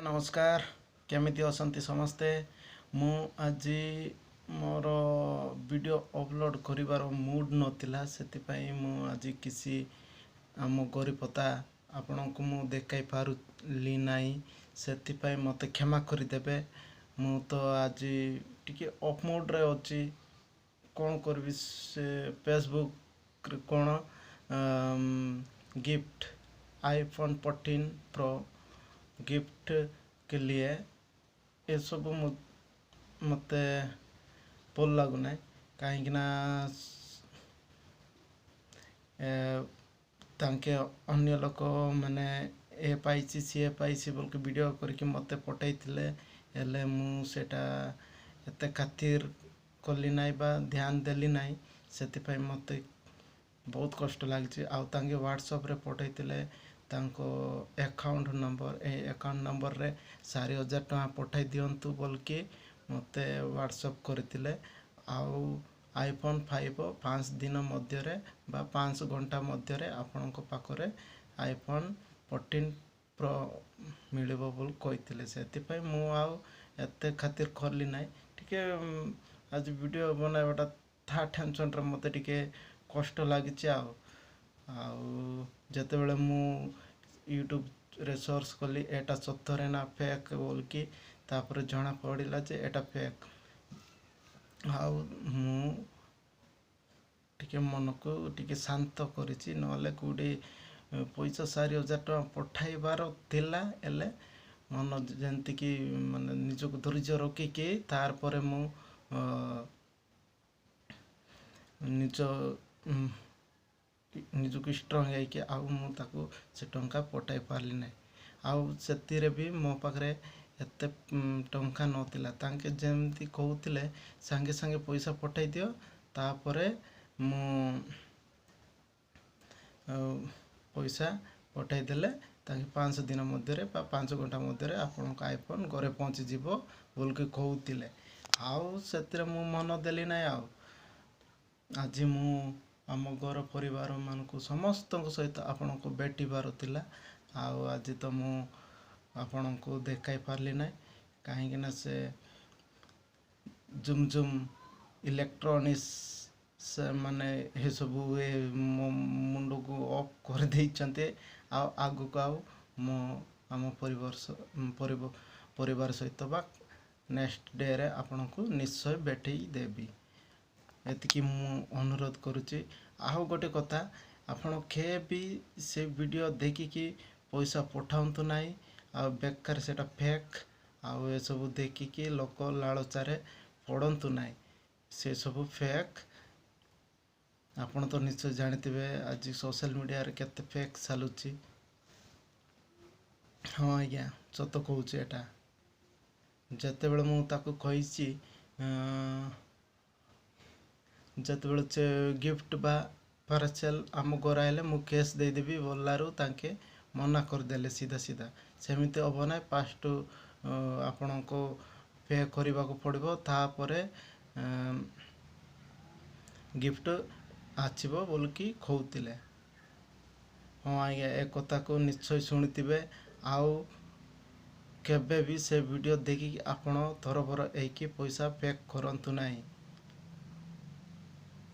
ନମସ୍କାର, କେମିତି ଅଛନ୍ତି ସମସ୍ତେ? ମୁଁ ଆଜି ମୋର ଭିଡ଼ିଓ ଅପଲୋଡ଼ କରିବାର ମୁଡ଼୍ ନଥିଲା, ସେଥିପାଇଁ ମୁଁ ଆଜି କିଛି ଆମ ଗରିବତା ଆପଣଙ୍କୁ ମୁଁ ଦେଖାଇ ପାରୁଲି ନାହିଁ। ସେଥିପାଇଁ ମୋତେ କ୍ଷମା କରିଦେବେ। ମୁଁ ତ ଆଜି ଟିକେ ଅଫ୍ ମୁଡ଼୍ରେ ଅଛି। କ'ଣ କରିବି, ସେ ଫେସବୁକ୍ରେ କ'ଣ ଗିଫ୍ଟ ଆଇଫୋନ୍ 14 ପ୍ରୋ ଗିଫ୍ଟ के लिए ଏସବୁ ମୋତେ ଭଲ ଲାଗୁନାହିଁ, କାହିଁକିନା ତାଙ୍କେ ଅନ୍ୟ ଲୋକମାନେ ଏ ପାଇଛି, ସିଏ ପାଇଛି ବୋଲିକି ଭିଡ଼ିଓ କରିକି ମୋତେ ପଠାଇଥିଲେ। ହେଲେ ମୁଁ ସେଇଟା ଏତେ ଖାତିର କଲି ନାହିଁ ବା ଧ୍ୟାନ ଦେଲି ନାହିଁ। ସେଥିପାଇଁ ମୋତେ ବହୁତ କଷ୍ଟ ଲାଗିଛି। ଆଉ ତାଙ୍କେ ହ୍ୱାଟ୍ସଆପ୍ରେ ପଠାଇଥିଲେ ତାଙ୍କ ଆକାଉଣ୍ଟ ନମ୍ବର, ଏ ଆକାଉଣ୍ଟ ନମ୍ବରରେ 4000 ଟଙ୍କା ପଠାଇ ଦିଅନ୍ତୁ ବୋଲିକି ମୋତେ ହ୍ୱାଟ୍ସଆପ୍ କରିଥିଲେ। ଆଉ ଆଇଫୋନ୍ 5 5 ଦିନ ମଧ୍ୟରେ ବା 5 ଘଣ୍ଟା ମଧ୍ୟରେ ଆପଣଙ୍କ ପାଖରେ ଆଇଫୋନ୍ 14 ପ୍ରୋ ମିଳିବ ବୋଲି କହିଥିଲେ। ସେଥିପାଇଁ ମୁଁ ଆଉ ଏତେ ଖାତିର କଲି ନାହିଁ। ଟିକେ ଆଜି ଭିଡ଼ିଓ ବନାଇବାଟା ଥା ଟେନସନ୍ରେ ମୋତେ ଟିକେ କଷ୍ଟ ଲାଗିଛି। ଆଉ ଯେତେବେଳେ ମୁଁ ୟୁଟ୍ୟୁବରେ ସର୍ଚ୍ଚ କଲି ଏଇଟା ସତରେ ନା ଫେକ୍ ବୋଲିକି, ତାପରେ ଜଣା ପଡ଼ିଲା ଯେ ଏଇଟା ଫେକ୍। ଆଉ ମୁଁ ଟିକେ ମନକୁ ଟିକେ ଶାନ୍ତ କରିଛି, ନହେଲେ କେଉଁଠି ପଇସା 4000 ଟଙ୍କା ପଠାଇବାର ଥିଲା। ହେଲେ ମନ ଯେମିତିକି ମାନେ ନିଜକୁ ଧୈର୍ଯ୍ୟ ରଖିକି ତାପରେ ମୁଁ ନିଜକୁ ଷ୍ଟ୍ରଙ୍ଗ ହେଇକି ଆଉ ମୁଁ ତାକୁ ସେ ଟଙ୍କା ପଠାଇ ପାରିଲି ନାହିଁ। ଆଉ ସେଥିରେ ବି ମୋ ପାଖରେ ଏତେ ଟଙ୍କା ନଥିଲା। ତାଙ୍କେ ଯେମିତି କହୁଥିଲେ ସାଙ୍ଗେ ସାଙ୍ଗେ ପଇସା ପଠାଇ ଦିଅ, ତାପରେ ମୁଁ ପଇସା ପଠାଇଦେଲେ ତାଙ୍କେ 5 ଦିନ ମଧ୍ୟରେ ବା 5 ଘଣ୍ଟା ମଧ୍ୟରେ ଆପଣଙ୍କ ଆଇଫୋନ୍ ଘରେ ପହଞ୍ଚିଯିବ ବୋଲିକି କହୁଥିଲେ। ଆଉ ସେଥିରେ ମୁଁ ମନ ଦେଲି ନାହିଁ। ଆଉ ଆଜି ମୁଁ ଆମ ଘର ପରିବାରମାନଙ୍କୁ ସମସ୍ତଙ୍କ ସହିତ ଆପଣଙ୍କୁ ଭେଟିବାର ଥିଲା, ଆଉ ଆଜି ତ ମୁଁ ଆପଣଙ୍କୁ ଦେଖାଇ ପାରିଲି ନାହିଁ, କାହିଁକିନା ସେ ଜୁମ୍ ଜୁମ୍ ଇଲେକ୍ଟ୍ରୋନିକ୍ସ ସେମାନେ ଏସବୁ ଏ ମୋ ମୁଣ୍ଡକୁ ଅଫ୍ କରିଦେଇଛନ୍ତି। ଆଉ ଆଗକୁ ଆଉ ମୁଁ ଆମ ପରିବାର ସହିତ ବା ନେକ୍ସଟ ଡେରେ ଆପଣଙ୍କୁ ନିଶ୍ଚୟ ଭେଟେଇ ଦେବି, ଏତିକି ମୁଁ ଅନୁରୋଧ କରୁଛି। ଆଉ ଗୋଟେ କଥା, ଆପଣ କେବେ ବି ସେ ଭିଡ଼ିଓ ଦେଖିକି ପଇସା ପଠାନ୍ତୁ ନାହିଁ। ଆଉ ବେକାର ସେଇଟା ଫେକ୍। ଆଉ ଏସବୁ ଦେଖିକି ଲୋକ ଲାଳଚାରେ ପଡ଼ନ୍ତୁ ନାହିଁ, ସେସବୁ ଫେକ୍। ଆପଣ ତ ନିଶ୍ଚୟ ଜାଣିଥିବେ ଆଜି ସୋସିଆଲ ମିଡ଼ିଆରେ କେତେ ଫେକ୍ ଚାଲୁଛି। ହଁ ଆଜ୍ଞା, ସତ କହୁଛି ଏଇଟା। ଯେତେବେଳେ ମୁଁ ତାକୁ କହିଛି, ଯେତେବେଳେ ସେ ଗିଫ୍ଟ ବା ପାର୍ସେଲ୍ ଆମ ଘରେ ଆଇଲେ ମୁଁ କ୍ୟାସ୍ ଦେଇଦେବି ବୋଲାରୁ ତାଙ୍କେ ମନା କରିଦେଲେ ସିଧା ସିଧା, ସେମିତି ହେବ ନାହିଁ, ଫାଷ୍ଟ ଆପଣଙ୍କୁ ପେ କରିବାକୁ ପଡ଼ିବ, ତାପରେ ଗିଫ୍ଟ ଆସିବ ବୋଲିକି କହୁଥିଲେ। ହଁ ଆଜ୍ଞା, ଏ କଥାକୁ ନିଶ୍ଚୟ ଶୁଣିଥିବେ। ଆଉ କେବେ ବି ସେ ଭିଡ଼ିଓ ଦେଖିକି ଆପଣ ତରବର ହେଇକି ପଇସା ପେ କରନ୍ତୁ ନାହିଁ,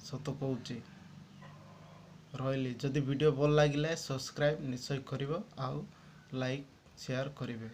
ସତ କହୁଛି। ରହିଲି। ଯଦି ଭିଡ଼ିଓ ଭଲ ଲାଗିଲେ ସବସ୍କ୍ରାଇବ୍ ନିଶ୍ଚୟ କରିବ ଆଉ ଲାଇକ୍ ସେୟାର କରିବେ।